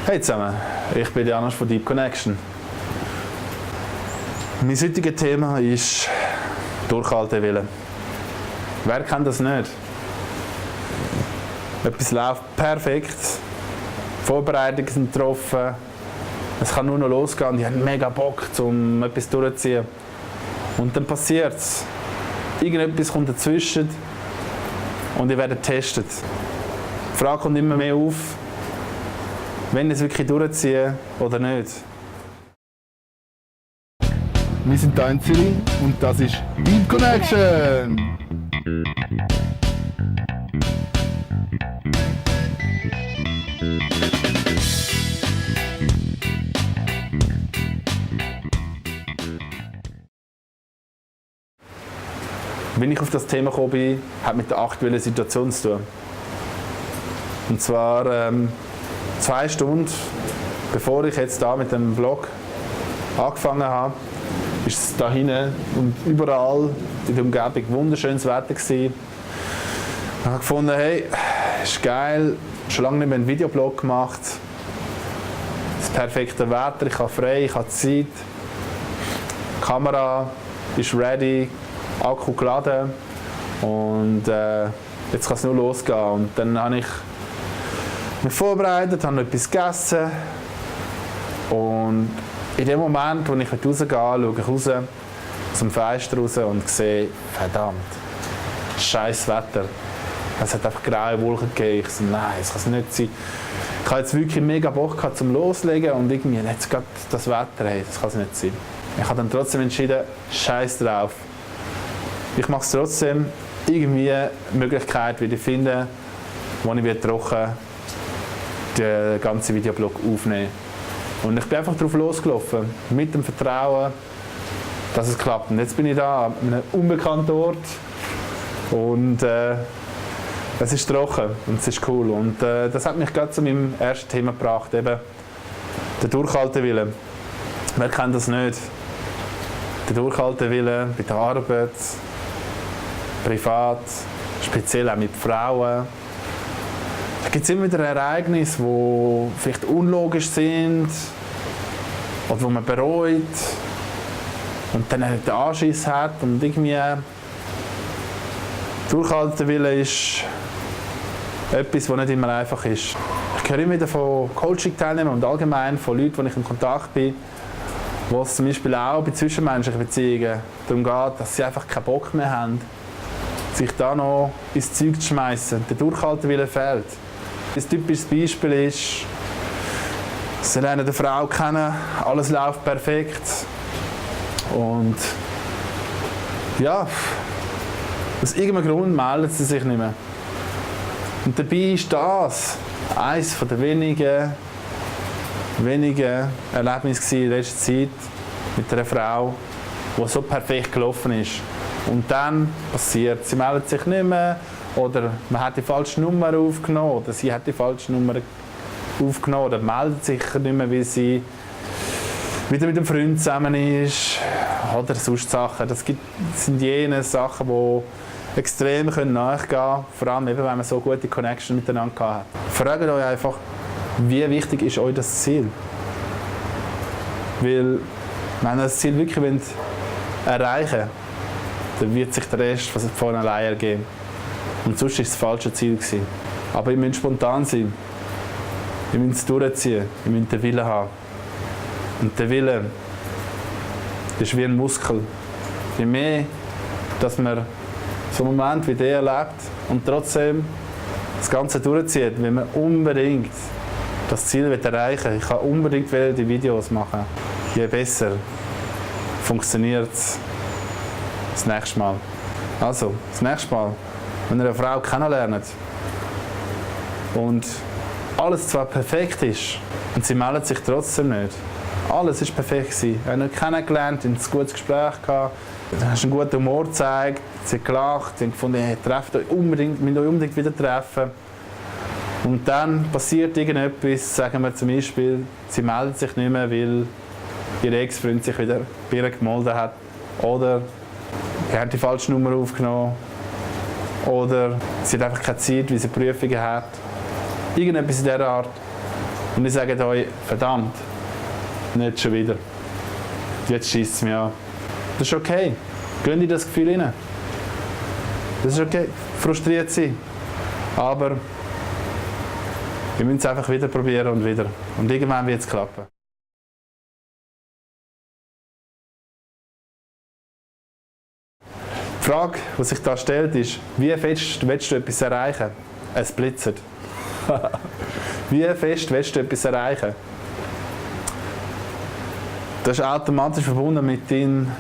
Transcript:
Hey zusammen, ich bin Janusz von Deep Connection. Mein heutiges Thema ist Durchhaltewille. Wer kennt das nicht? Etwas läuft perfekt, Vorbereitungen sind getroffen, es kann nur noch losgehen und ich habe mega Bock, um etwas durchzuziehen. Und dann passiert es. Irgendetwas kommt dazwischen und ich werde getestet. Die Frage kommt immer mehr auf, wenn ich es wirklich durchziehe oder nicht. Wir sind hier in Zürich und das ist Deep Connection! Wenn ich auf das Thema gekommen bin, hat mit der aktuellen Situation zu tun. Und zwar 2 Stunden, bevor ich jetzt da mit dem Vlog angefangen habe, ist es da hinten und überall in der Umgebung wunderschönes Wetter gewesen. Ich habe gefunden, hey, ist geil, schon lange nicht mehr einen Videoblog gemacht. Das perfekte Wetter, ich habe frei, ich habe Zeit. Die Kamera ist ready, Akku geladen und jetzt kann es nur losgehen. Und dann habe ich mich vorbereitet, habe noch etwas gegessen und in dem Moment, wo ich rausgehe, schaue ich raus zum Fenster raus und sehe, verdammt, scheiß Wetter. Es hat einfach graue Wolken gegeben. Ich so, nein, das kann es nicht sein. Ich habe jetzt wirklich mega Bock gehabt, zum Loslegen und irgendwie jetzt gerade das Wetter, hey, das kann es nicht sein. Ich habe dann trotzdem entschieden, scheiß drauf. Ich mache es trotzdem, irgendwie eine Möglichkeit wieder finden, wo ich wieder trocken den ganzen Videoblog aufnehmen. Und ich bin einfach drauf losgelaufen, mit dem Vertrauen, dass es klappt. Und jetzt bin ich da an einem unbekannten Ort und es ist trocken und es ist cool. Und das hat mich gerade zu meinem ersten Thema gebracht, eben der Durchhaltewille. Wer kennt das nicht? Der Durchhaltewille bei der Arbeit, privat, speziell auch mit Frauen. Da gibt es immer wieder Ereignisse, die vielleicht unlogisch sind oder wo man bereut und dann den Anschiss hat und irgendwie Durchhaltewille ist etwas, das nicht immer einfach ist. Ich höre immer wieder von Coaching-Teilnehmern und allgemein von Leuten, mit denen ich in Kontakt bin, wo es zum Beispiel auch bei zwischenmenschlichen Beziehungen darum geht, dass sie einfach keinen Bock mehr haben, sich da noch ins Zeug zu schmeißen. Der Durchhaltewille fehlt. Ein typisches Beispiel ist, sie lernen eine Frau kennen, alles läuft perfekt und ja, aus irgendeinem Grund meldet sie sich nicht mehr. Und dabei ist das eines der wenigen Erlebnisse in letzter Zeit mit einer Frau, die so perfekt gelaufen ist. Und dann passiert, sie meldet sich nicht mehr oder man hat die falsche Nummer aufgenommen oder sie hat die falsche Nummer aufgenommen oder meldet sich nicht mehr, weil sie wieder mit einem Freund zusammen ist oder sonst Sachen. Das sind jene Sachen, die extrem nachgehen können, vor allem eben, wenn man so gute Connection miteinander hat. Fragt euch einfach, wie wichtig ist euch das Ziel? Weil, wenn ihr das Ziel wirklich erreichen wollt, dann wird sich der Rest von allein ergeben. Und sonst war es das falsche Ziel gewesen. Aber ihr müsst spontan sein. Ihr müsst es durchziehen. Ihr müsst den Willen haben. Und der Wille ist wie ein Muskel. Je mehr, dass man so einen Moment wie der erlebt und trotzdem das Ganze durchzieht, wenn man unbedingt das Ziel erreichen will. Ich kann unbedingt die Videos machen. Je besser funktioniert es das nächste Mal. Also, das nächste Mal, wenn ihr eine Frau kennenlernt und alles zwar perfekt ist und sie meldet sich trotzdem nicht. Alles war perfekt. Sie haben euch kennengelernt, ein gutes Gespräch gehabt, du hast einen guten Humor gezeigt, sie hat gelacht, sie haben gefunden, hey, trefft euch unbedingt, müsst euch unbedingt wieder treffen. Und dann passiert irgendetwas, sagen wir zum Beispiel, sie meldet sich nicht mehr, weil ihr Ex-Freund sich wieder bei ihr gemeldet hat. Oder ihr habt die falsche Nummer aufgenommen. Oder sie hat einfach keine Zeit, weil sie Prüfungen hat. Irgendetwas in dieser Art. Und ich sage euch, verdammt, nicht schon wieder. Jetzt schießt es mich an. Das ist okay. Gehen in das Gefühl rein. Das ist okay. Frustriert sein. Aber wir müssen es einfach wieder probieren und wieder. Und irgendwann wird es klappen. Die Frage, die sich da stellt, ist, wie fest willst du etwas erreichen? Es blitzt. Wie fest willst du etwas erreichen? Das ist automatisch verbunden mit deinem